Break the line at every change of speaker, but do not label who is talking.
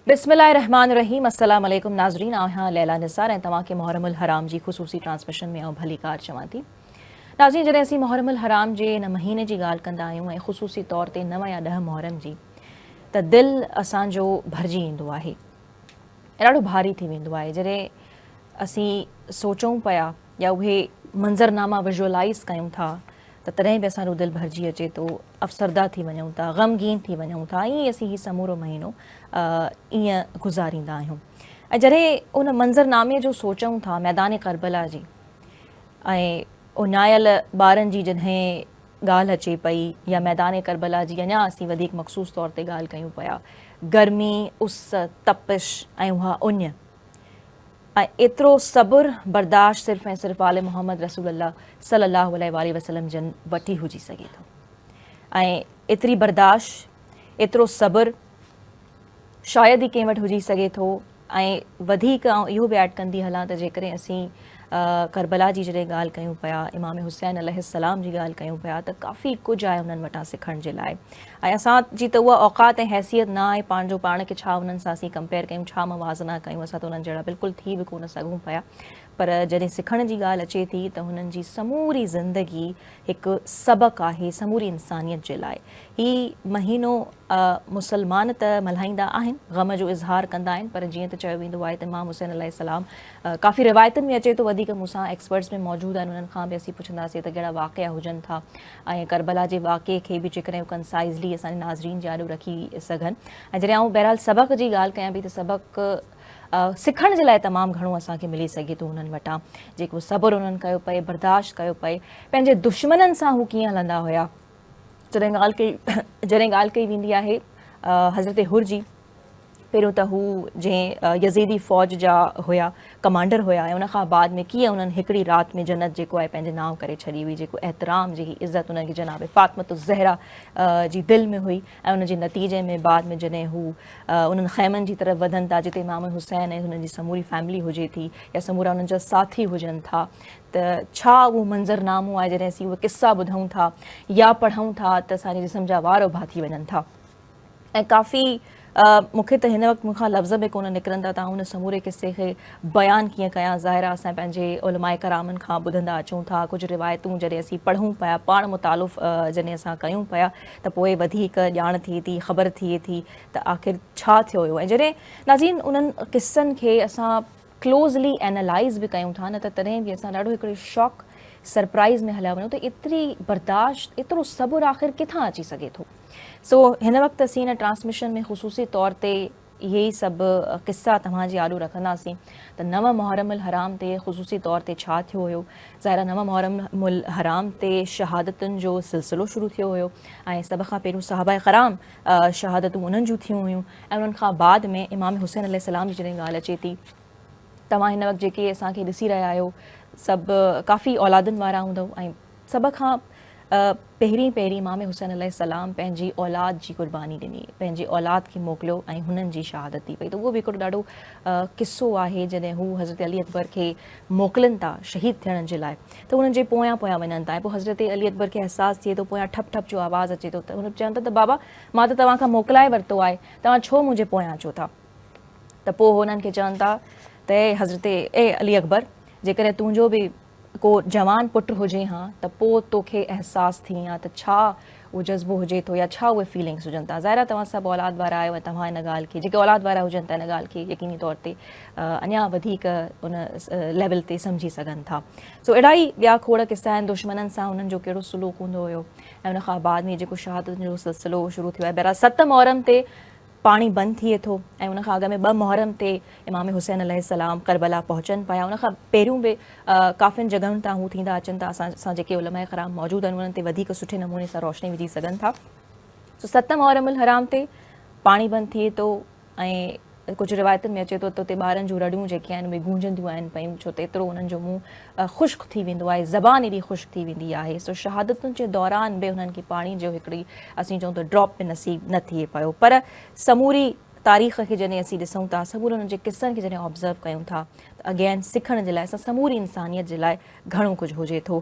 بسم الله الرحمٰن الرحيم السلام عليڪم ناظرين آئون آهيان ليليٰ نثار ۽ توهان کي محرم الحرام جي خصوصي ٽرانسميشن ۾ آئون ڀليڪار چوان ٿي. ناظرين جڏهن اسين محرم الحرام جي ان مهيني جي ڳالهه ڪندا آهيون ۽ خصوصي طور تي 9 يا 10 محرم جي ته دل اسان جو ڀرجي ايندو آهي ۽ ڏاڍو ڀاري ٿي ويندو آهي جڏهن اسين سوچون پيا يا اهي منظرناما ويزوالائز ڪيون ٿا ته تڏهن به اسان جو دل ڀرجي اچي ٿو، افسرده ٿي وڃون ٿا، غمگين ٿي وڃون ٿا، ائين ئي اسين هي سمورو مهينو ائين گذاريندا آهيون ۽ جڏهن ان منظرنامي جو سوچون ٿا ميدان ڪربلا جي ۽ اڃايل ٻارن جي جڏهن ڳالهه اچي پئي يا ميدان ڪربلا جي اڃا اسين وڌيڪ مخصوص طور تي ڳالهه ڪيون پيا گرمي، اس، تپش ۽ اها اڃ ۽ ايترو صبر برداشت صرف ۽ صرف آل محمد رسول الله صلي الله عليه واٰله وسلم جن وٽ ئي هجي سگهي ٿو ۽ ايتري برداشت ايترو صبر شايد ئي ڪنهن وٽ هجي سگهي ٿو ۽ وڌيڪ آئون اهو به ايڊ ڪندي هلان ته جيڪڏهن اسين ڪربلا جي جڏهن ڳالهه ڪيون پيا امام حسين عليه السلام جي ڳالهه ڪيون پيا ته ڪافي ڪجهه آهي انهن وٽان سکڻ جي لاء ۽ اسان جي ته اها اوقات ۽ حيثيت نه آهي پاڻ جو پاڻ کي ڇا انهن سان اسين ڪمپيئر ڪيون ڇا موازنا ڪيون اسان ته انهن جهڙا بلڪل ٿي به ڪونه سگهون پيا پر جڏهن سکڻ جي ڳالهه اچي ٿي ته هنن جي سموري زندگي هڪ سبق آهي سموري انسانيت جي لاء هي مهينو مسلمان ته ملهائيندا آهن غم جو اظهار ڪندا آهن پر جيئن ته چيو ويندو آهي ته امام حسين عليه السلام ڪافي روايتن ۾ اچي ٿو وڌيڪ مون سان ايڪسپرٽس ۾ موجود آهن انهن کان به اسين پڇنداسين ته ڪهڙا واقعا هجن ٿا ۽ ڪربلا جي واقعي کي به جيڪڏهن هو ڪنسائزلي اسان جي ناظرين جي آڏو رکي سگهن ۽ جڏهن آئون بهرحال سبق جي ڳالهه ڪيان پئي ته سبق سکڻ جي لاء تمام گهڻو اسان کي ملي سگهي ٿو انهن وٽان جيڪو صبر انهن ڪيو پئي برداشت ڪيو پئي پنهنجي دشمنن سان هو ڪيئن هلندا هيا جڏهن ڳالهه ڪئي جڏهن ڳالهه ڪئي ويندي آهي حضرت حر جي پهريون ته هو جنهن يزيدي فوج جا هيا ڪمانڊر هيا ۽ ان کان بعد ۾ ڪيئن انهن هڪڙي رات ۾ جنت جيڪو آهي پنهنجي نانء ڪري ڇڏي هئي جيڪو احترام جي هي عزت انهن کي جناب فاطمة الزهرا جي دل ۾ هئي ۽ ان جي نتيجي ۾ بعد ۾ جڏهن هو انهن خيمن جي طرف وڌن ٿا جتي امام حسين ۽ انهن جي سموري فيملي هجي ٿي يا سمورا انهن جا ساٿي هجن ٿا ته ڇا اهو منظرنامو آهي جڏهن اسين اهي قصا ٻڌون ٿا يا پڙهون ٿا ته اسان جي جسم جا وار اڀا ٿي وڃن ٿا. ۽ ڪافي مون کي ته هن وقت مون کان لفظ به ڪونه نڪرن ٿا ته آئون ان سموري قصي کي بيان ڪيئن ڪيان ظاهر آهي اسان پنهنجي علماء ڪرامن کان ٻڌندا اچون ٿا ڪجهه روايتون جڏهن اسين پڙهون پيا پاڻ مطالعو جڏهن اسان ڪيون پيا ته پوء وڌيڪ ڄاڻ ٿئي ٿي خبر ٿئي ٿي ته آخر ڇا ٿيو هيو ۽ جڏهن ناظرين انهن قصن کي اسان ڪلوزلي اينالائز به ڪيون ٿا نه ته تڏهن به اسان ڏاڍو هڪڙي شاڪ سرپرائز ۾ هليا وڃون ته ايتري برداشت ايترو صبر آخر ڪٿان اچي سگهي ٿو سو هن وقت اسين هن ٽرانسميشن ۾ خصوصي طور تي اهي ئي سڀ قصا توهان جي آڏو رکنداسين ته نو محرم الحرام تي خصوصي طور تي ڇا ٿيو هيو ظاهر نو محرم الحرام تي شهادتن جو سلسلو شروع ٿيو هيو ۽ سڀ کان پهريون صحابه ڪرام شهادتون انهن جون ٿيون هيون ۽ انهن کان بعد ۾ امام حسين عليه السلام جي جڏهن ڳالهه اچي ٿي توهان هن وقت جيڪي اسان کي ڏسي رهيا آهيو سڀ ڪافي اولادن وارا هوندؤ ۽ سڀ کان پهرين پهرين امام حسين عليه السلام پنهنجي اولاد جي قرباني ڏني پنهنجي اولاد کي موڪليو ۽ هنن جي شهادت ٿي پئي ته اهو به هڪڙو ڏاڍو قصو آهي جڏهن هو حضرت علي اڪبر کي موڪلن ٿا شهيد ٿيڻ جي لاء ته انهن جي پويان پويان وڃن ٿا ۽ پوء حضرت علي اڪبر کي احساس ٿئي ٿو پويان ٺپ ٺپ جو آواز اچي ٿو ته هن چون ٿا ته بابا مان ته توهان کان موڪلائي ورتو آهي توهان ڇو منهنجي پويان اچو ٿا ته پوء هنن کي چون ٿا ته اي حضرت اي علي اڪبر جيڪڏهن تنهنجو به ڪو جوان پٽ هجي ها ته پوء توکي احساس ٿئي ها ته ڇا اهو جذبو هجي ٿو يا ڇا اهي فيلنگس هجن ٿا. ظاهر آهي توهان سڀ اولاد وارا آهيو ۽ توهان ان ڳالهه کي جيڪي اولاد وارا هجن ٿا ان ڳالهه کي يقيني طور تي اڃا وڌيڪ ان ليول تي سمجهي سگهن ٿا. سو اهڙا ئي ٻيا کوڙ قصا آهن دشمنن سان انهن جو ڪهڙو سلوڪ هوندو هيو ۽ ان کان بعد ۾ جيڪو شهادتن جو سلسلو شروع ٿيو آهي بهرحال ست محرم تي پاڻي بند ٿئي ٿو ۽ ان کان اڳ ۾ ٻه محرم تي امام حسين عليه السلام ڪربلا پهچن پيا ان کان پهريون به ڪافين جڳهين تان هو ٿيندا اچن ٿا اسان سان جيڪي علماء ڪرام موجود آهن انهن تي وڌيڪ سٺي نموني سان روشني وجهي سگهن ٿا سو ست محرم الحرام تي پاڻي بند ٿئي ٿو ۽ ڪجهه روايتن ۾ اچي ٿو ته اتي ٻارن جون رڙيون جيڪي آهن اهي گونجنديون آهن پيون ڇو ته ايترو انهن جو منهن خشڪ ٿي ويندو آهي زبان ايڏي خشڪ ٿي ويندي آهي سو شهادتن جي دوران به انهن کي پاڻي جو هڪڙي اسين چئون ته ڊراپ به نصيب نه ٿئي پيو پر سموري تاريخ کي جڏهن اسين ڏسون ٿا سمورن انهن جي قصن کي جڏهن آبزرو ڪيون ٿا ته اگين سکڻ جي لاء اسان سموري انسانيت جي لاء گهڻو ڪجهه هجي ٿو.